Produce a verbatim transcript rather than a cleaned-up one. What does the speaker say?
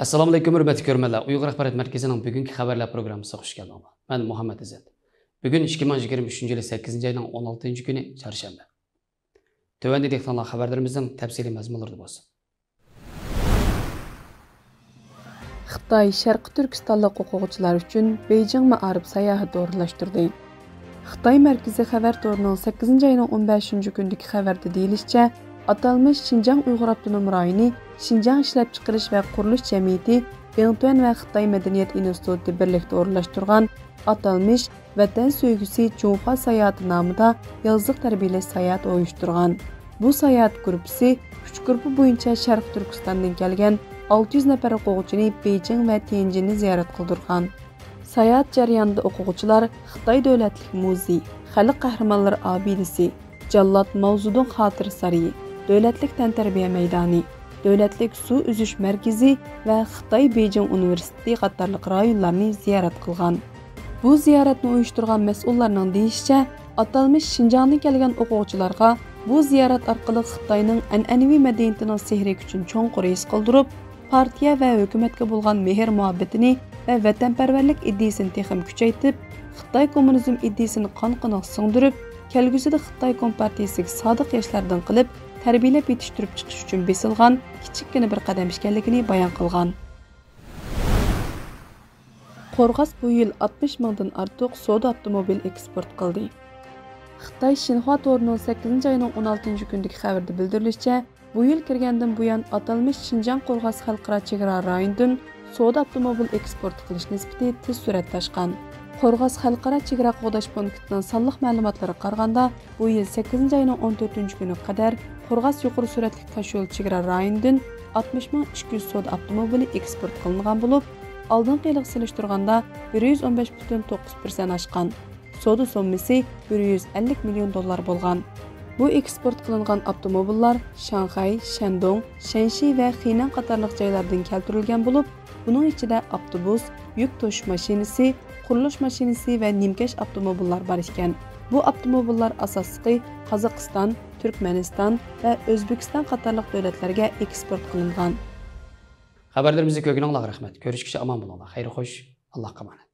ئەسسالامۇئەلەيكۇم، ھۆرمەتلىك كۆرۈرمەنلەر. ئۇيغۇر ئاخبارات مەركىزىنىڭ بۈگۈنكى خەۋەرلەر پروگراممىسىغا خۇش كەلدىڭلار. مەن مۇھەممەد ئىززەت. بۈگۈن ئىككى مىڭ يىگىرمە ئۈچىنچى يىلى سەككىزىنچى ئاينىڭ ئون ئالتىنچى كۈنى، چارشەنبە. تۆۋەندە دىققىتىڭلار خەۋەرلىرىمىزنىڭ تەپسىلىي مەزمۇنلىرىدا بولسۇن. خىتاي شەرقىي تۈركىستانلىق ئوقۇغۇچىلار ئۈچۈن بېيجىڭ مائارىپ ساياھىتى ئورۇنلاشتۇردى. خىتاي مەركىزىي خەۋەر تورىنىڭ سەككىزىنچى ئاينىڭ ئون بەشىنچى كۈنىدىكى خەۋەردە دېيىلىشىچە، ئاتالمىش شىنجاڭ ئۇيغۇر ئاپتونوم رايونى شىنجاڭ ئىشلەپچىقىرىش ۋە قۇرۇلۇش جەمئىيىتى، بىڭتۈەن ۋە خىتاي مەدەنىيەت ئىنستىتۇتى بىرلىكتە ئورۇنلاشتۇرغان ئاتالمىش ۋەتەن سۆيگۈسى جۇڭخۇا ساياھىتى نامىدا يازلىق تەربىيەلەش ساياھەتى ئۇيۇشتۇرغان. بۇ ساياھەت گۇرۇپپىسى ئۈچ گۇرۇپپا بويىچە شەرقىي تۈركىستاندىن كەلگەن ئالتە يۈز نەپەر ئوقۇغۇچىنى بېيجىڭ ۋە تيەنجىننى زىيارەت قىلدۇرغان. ساياھەت جەريانىدا ئوقۇغۇچىلار خىتاي دۆلەتلىك مۇزېي، خەلق قەھرىمانلىرى ئابىدىسى، جاللات ماۋزېدۇڭ خاتىرە سارىيى، دۆلەتلىك تەنتەربىيە مەيدانى، دۆلەتلىك سۇ ئۈزۈش مەركىزى ۋە خىتاي بېيجىڭ ئۇنىۋېرسىتېتى قاتارلىق رايونلارنى زىيارەت قىلغان. بۇ زىيارەتنى ئۇيۇشتۇرغان مەسئۇللارنىڭ دېيىشىچە، ئاتالمىش شىنجاڭدىن كەلگەن ئوقۇغۇچىلارغا بۇ زىيارەت ئارقىلىق خىتاينىڭ ئەنئەنىۋى مەدەنىيىتىنىڭ سېھرىي كۈچىنى چوڭقۇر ھېس قىلدۇرۇپ، پارتىيە ۋە ھۆكۈمەتكە بولغان مېھىر-مۇھەببىتىنى ۋە ۋەتەنپەرۋەرلىك ئىدىيىسىنى تېخىمۇ كۈچەيتىپ، خىتاي كوممۇنىزم ئىدىيىسىنى قان-قېنىغا سىڭدۈرۈپ، كەلگۈسىدە خىتاي كومپارتىيىسىگە سادىق ياشلاردىن قىلىپ، تەربىيەلەپ يېتىشتۈرۈپ چىقىش ئۈچۈن بېسىلغان كىچىككىنە بىر قەدەم ئىكەنلىكىنى بايان قىلغان. قورغاس بۇ يىل ئاتمىش مىڭدىن ئارتۇق سودا ئاپتوموبىل ئېكسپورت قىلدى. خىتاي شىنخۇا تورىنىڭ سەككىزىنچى ئاينىڭ ئون ئالتىنچى كۈنىدىكى خەۋىرىدە بىلدۈرۈلۈشىچە، بۇ يىل كىرگەندىن بۇيان، ئاتالمىش شىنجاڭ قورغاس خەلقئارا چېگرا رايونىدىن سودا ئاپتوموبىل ئېكسپورت قىلىش نىسبىتى تېز سۈرئەتتە ئاشقان. قورغاس خەلقئارا چېگرا قوغداش پونكىتىنىڭ سانلىق مەلۇماتلىرىغا قارىغاندا، بۇ يىل سەككىزىنچى ئاينىڭ ئون تۆتىنچى كۈنىگە قەدەر قورغاس يۇقىرى سۈرئەتلىك تاشيول چېگرا رايونىدىن ئاتمىش مىڭ ئىككى يۈز سودا ئاپتوموبىلى ئېكسپورت قىلىنغان بولۇپ، ئالدىنقى يىلىغا سېلىشتۇرغاندا بىر يۈز ئون بەش پۈتۈن توققۇز پىرسەنت ئاشقان. سودا سوممىسى بىر يۈز ئەللىك مىليون دوللار بولغان. بۇ ئېكسپورت قىلىنغان ئاپتوموبىللار شاڭخەي، شەندۇڭ، شەنشى ۋە خېنەن قاتارلىق جايلاردىن كەلتۈرۈلگەن بولۇپ، بۇنىڭ ئىچىدە ئاپتوبۇس، يۈك توشۇش ماشىنىسى، قۇرۇلۇش ماشىنىسى ۋە نىمكەش ئاپتوموبىللار بار ئىكەن. بۇ ئاپتوموبىللار ئاساسلىقى قازاقىستان، تۈركمەنىستان ۋە ئۆزبېكىستان قاتارلىق دۆلەتلەرگە ئېكسپورت قىلىنغان. خەۋەرلىرىمىزنى كۆرگىنىڭلارغا رەھمەت. كۆرۈشكىچە ئامان بولۇڭلار. خەير خوش. ئاللاھقا ئامانەت.